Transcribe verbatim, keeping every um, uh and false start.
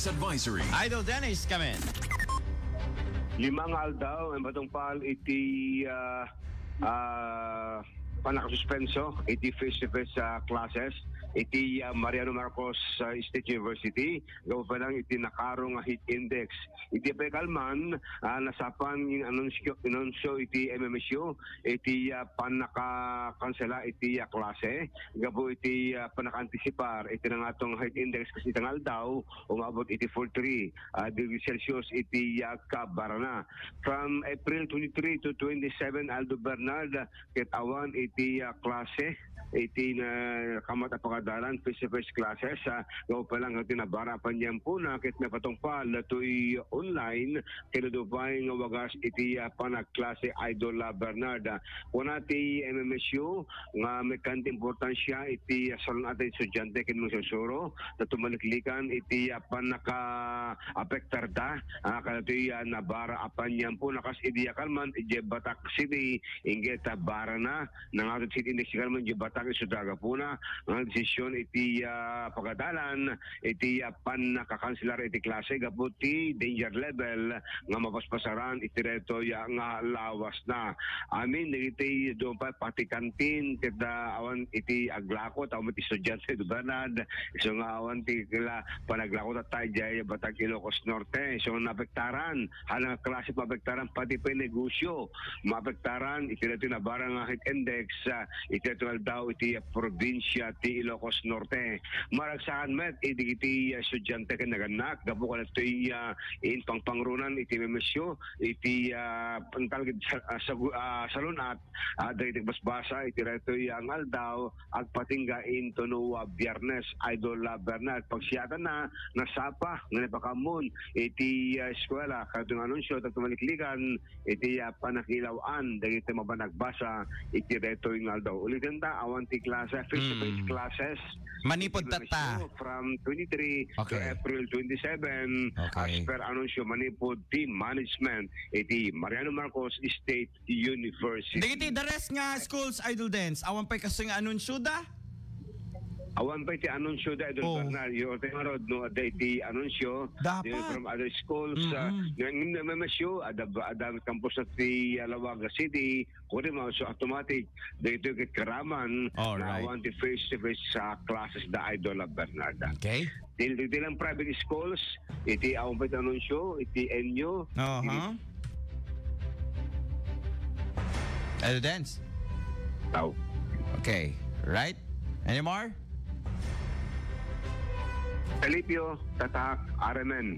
Advisory. Idol Dennis, come in. Lima nga aldaw ang patungpal iti, ah, ah, panakasuspenso iti face-to-face, ah, classes iti, ah, Mariano Marcos, ah, State University. Gapu pa lang iti nakaro nga heat index. Iti pay kalman, ah, nasapan in anunsyo, inunsyo iti M M S U iti, ah, pannakakansela iti, ah, klase. Gapu iti, ah, pannakaantisipar iti nangato nga heat index kas ita nga aldaw, umabot iti forty-three, ah, degree Celsius iti, ah, Barana. From April twenty-three to twenty-seven, Aldo Bernard, ket awan iti, ah, klase iti nakamat a pagadalan, face-to-face classes, ah, gapu pa lang iti nabara a paniampona, ket napatungpal datoy online, ket adu pay nga wagas iti, ah, panagklase, Idol, ah, Bernard. Ah, kuna ti M M S U nga mekkan ti importansia iti, ah, salun-at ti estudiante ken mangsursuro, ta tumaliklikan iti, ah, pannakaapektarda, ah, kadatoy, ah, nabara a paniampona kas idi a kalman, idiay Batac City, inggeta Barana, nangato ti heat index kalman, idiay Batac, isu ti gapuna nga desisyon iti, ah, pagadalan, iti, ah, pannakakanselar iti klase gapu ti danger level nga mapaspasaran iti daytoy, ah, nga lawas na. Amin dagiti duman pay pati kantin ket, ah, awan iti aglako, awan ti estudiante, Bernard. Isu nga awan ti kila panaglako tatta idiay Batac, Ilocos Norte. Isu nga naapektaran, haan nga klase maapektaran, pati pay negosio maapektaran iti daytoy nabara nga heat index, ah, iti daytoy nga aldaw iti, ah, probinsia ti Ilocos Norte. Maragsakan met iti, iti, ah, estudiante ken nagannak gapu kadatoy, ah, impangpangrunan iti M M S U iti, ah, pantalged sa-, ah, sagu-, ah, salun-at, ah, dagiti basbasa iti daytoy nga aldaw agpatingga intono, ah, Biyernes, Idol, ah, Bernard. Pagsiatanna, nasapa nga napakaammoen iti, ah, eskuela. Kadto nga anunsio, ta tumaliklikan iti, ah, panakilaw-an dagiti mapan agbasa iti daytoy nga aldaw. Uliten ta, awan ti klase, face-to-face Mm. classes. Manipud Iti tatta. From twenty-three to Okay. April twenty-seven, Okay. as per anunsio manipud ti management iti Mariano Marcos State University. Dagiti the rest nga schools, Idol Dens, awan pay kastoy nga anunsio da? Awan pay ti anunsio da, Idol Oh. Bernard. Yung tingin no, adda iti anunsio, Dapat. yung from other schools, ah, Mm-mm. yung M M S U, adda, adda campus na ti, ah, Laoaga City, kundi mga so automatic, dito kit karaman, All right. na awan ti face-to-face sa classes da, Idol, ah, Bernard. Okay. Dil, dil lang private schools, iti awan pa iti anunsio, iti N U, Aha. iti Idol Dens? Tao. Okay. Right? Any more? Felipe, Tatak, R M N.